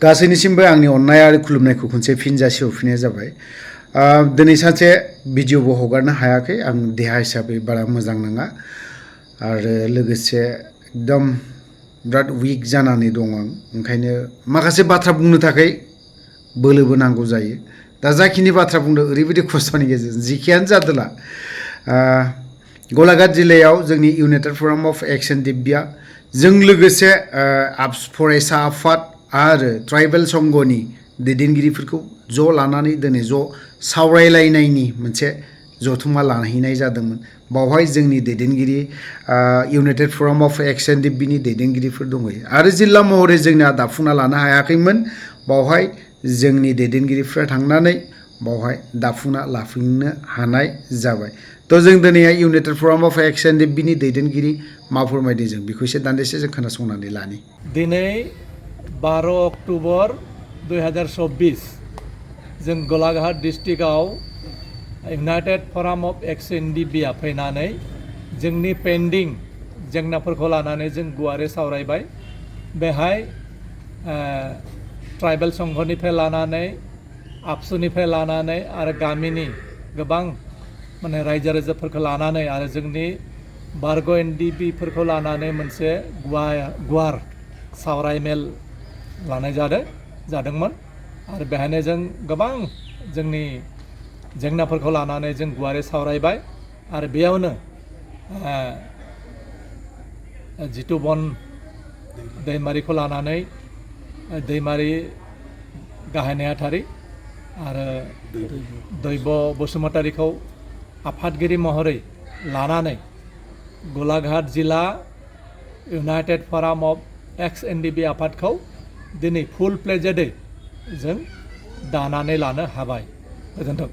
गासैनिसिमबो आंनि अननाय आरो खुलुमनायखौ खनसे फिन जासिहरफिननाय जाबाय। दिनै सानसे भिडिअबो हगारनो हायाखै, आं देहा हिसाबै बारा मोजां नङा आरो लोगोसे एकदम बिराद उइक जानानै दं आं। ओंखायनो माखासे बाथ्रा बुंनो थाखाय बोलोबो नांगौ जायो। दा जाखिनि बाथ्रा बुंदों ओरैबायदि खस्थ'नि गेजेरजों जिखियानो जादोला गलाघाट जिल्लायाव जोंनि इउनाइटेड फराम अफ एक्स एनडिएफबिआ जों लोगोसे फरायसा आफाद आरो ट्राइबेल संघनि दैदेनगिरिफोरखौ ज' लानानै दिनै ज' सावरायलायनायनि मोनसे जथुम्मा लाहैनाय जादोंमोन। बावहाय जोंनि दैदेनगिरि इउनाइटेड फराम अफ एक्स एनडिएफबिनि दैदेनगिरिफोर दंहैयो आरो जिल्ला महरै जोंना दाफुंना लानो हायाखैमोन। बावहाय जोंनि दैदेनगिरिफ्रा थांनानै बावहाय दाफुंना लाफैनो हानाय जाबाय। थ' जों दिनैहाय इउनाइटेड फराम अफ एक्स एनडिएफबिनि दैदेनगिरि मा फोरमायदों जों बेखौ एसे दान्दिसे जों खोनासंनानै लानि। दिनै 12 अक्ट'बर 2024 जों गलाघाट डिस्ट्रिक्टआव इउनाइटेड फराम अफ एक्स एनडिएफबिआ फैनानै जोंनि पेन्डिं जेंनाफोरखौ लानानै जों गुवारै सावरायबाय। बेहाय ट्राइबेल संघनिफ्राय लानानै आबसुनिफ्राय लानानै आरो गामिनि गोबां रायजो राजाफोरखौ लानानै आरो जोंनि बारग' एनडिएफबिफोरखौ लानानै मोनसे गुवार सावरायमेल लानाय जादोंमोन आरो बेहायनो जों गोबां जोंनि जेंनाफोरखौ लानानै जों गुवारै सावरायबाय आरो बेयावनो जितु बन दैमारिखौ लानानै दैमारि गाहाय नेहाथारि आरो दैब बसुमतारीखौ आफादगिरि महरै लानानै गलाघाट जिल्ला इउनाइटेड फराम अफ एक्स एनडिएफबि आफादखौ दिनै फुल प्लेजेडै जों दानानै लानो हाबाय। गोजोन्थों।